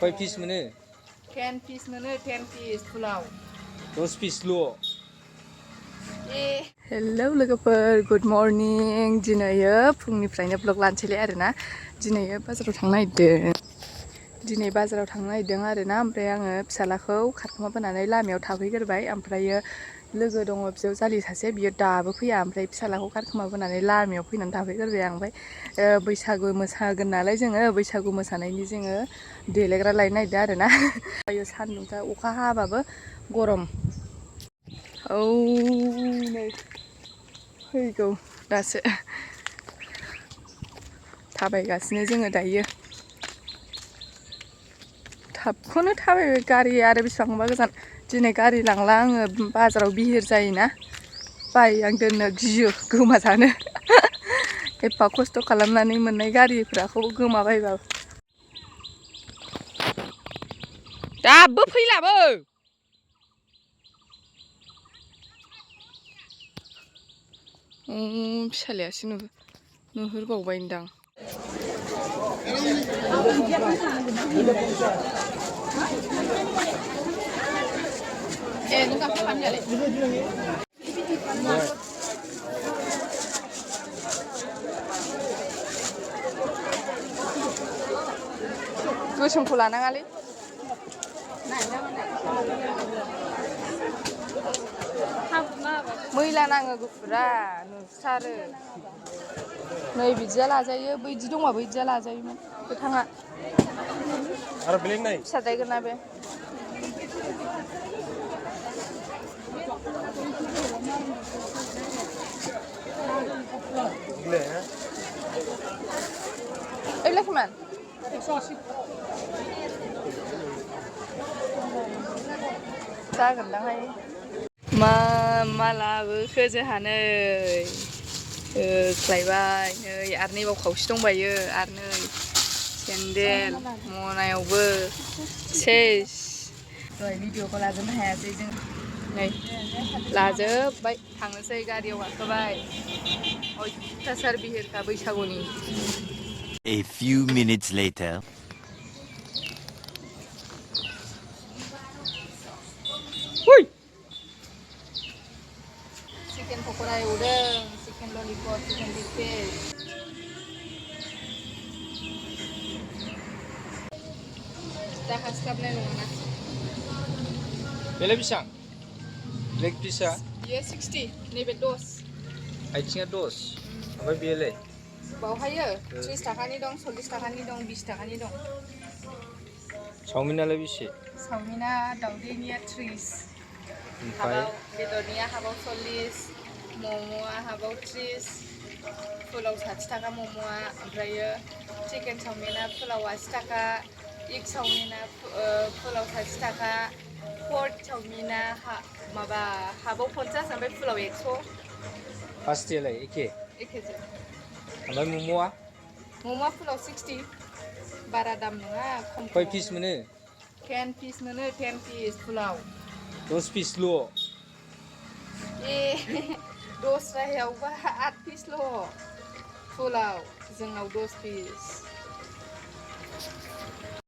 खय पिस मोनो 10 piece मोनो 10 piece फुलाव 10 पिसल' हेलौ लोगोफोर गुड मर्निं दिनैयो फुंनिफ्रायनो ब्लग लानोसैलाय आरोना दिनैयो बाजाराव थांनो नागिरदों आरोना ओमफ्राय आङो फिसालाखौ खारखोमा बोनानै लामायाव थाफैग्रोबाय ओमफ्रायो लोगो दङ बिजावजालि सासे बियो दाबो फैया ओमफ्राय फिसालाखौ खारखोमा बोनानै लामायाव फैनानै थाफैग्रोबाय आं ओमफ्राय बैसागु मोसागोन नालाय जोङो बैसागु मोसानायनि जोङो देलायग्रा लायनो नागिरदों आरोना सान्दुंथा अखा हाबाबो गरम औ नै फैगौ दासो थाबायगासिनो जोङो दायो थाबखौनो थाबायबाय गारि आरो बेसेबांबा गोजान दिनै गारि लांला आङो बाजाराव बिहिर जायोना बायो आं दोननो गियो गोमाजानो एफा खस्थ' खालामनानै मोननाय गारिफोरखौ गोमाबायबा दाबो फैलाबो फिसालायासो नुहुरबावबायदां नों गाखोफानोलाय गोसोमखौ लानाङालै मैला नाङो गुफुरा नुसारो नै बिदिया लाजायो बैदि दंबा बैदिया लाजायोमोन गोथाङा फिसाद्रायगोन ना बे Lekkman. जागोनदांहाय मा लाबोखो जोंहा नै होख्लायबाय नै आरो नैबाव खावसे दंबायो आरो नै सेन्देल मनायावबो सेस दहाय भिडिअखौ लाजोबनो हायासै जों नै लाजोबबाय थांनोसै गारियाव गाखोबाय अयथासार बिहिरखा बैसागुनि A few minutes later. Chicken pakora एवदों chicken lollipop chicken big piece जाखास्लाबनाय नङाना बेलाय बेसेबां लेग पिसआ बियो 60 नैबे 10 आथिङा 10 ओमफ्राय बेलाय बावहायो 30 थाखानि दं 40 थाखानि दं 20 थाखानि दं चावमिनालाय बेसे चावमिना दाउदैनिया 30 ओमफ्राय हाबाव बेदरनिया हाबाव 40 मम'आ हाबाव 30 फुलाव 60 थाखा मम'आ ओमफ्रायो चिकेन चावमिना फुलाव 80 थाखा एग चावमिना फुलाव 60 थाखा पर्क चावमिना माबा हाबाव 50 ओमफ्राय फुलाव 100 फार्स्टयालाय एखेजों ओमफ्राय मम'आ फुलाव 60 बारा दाम नङा खम खय पिस मोनो 10 पिस मोनो 10 पिस फुलाव 10 पिसल' दस्रायावबा 8 पिसल' फुलाव जोंनाव 10 पिस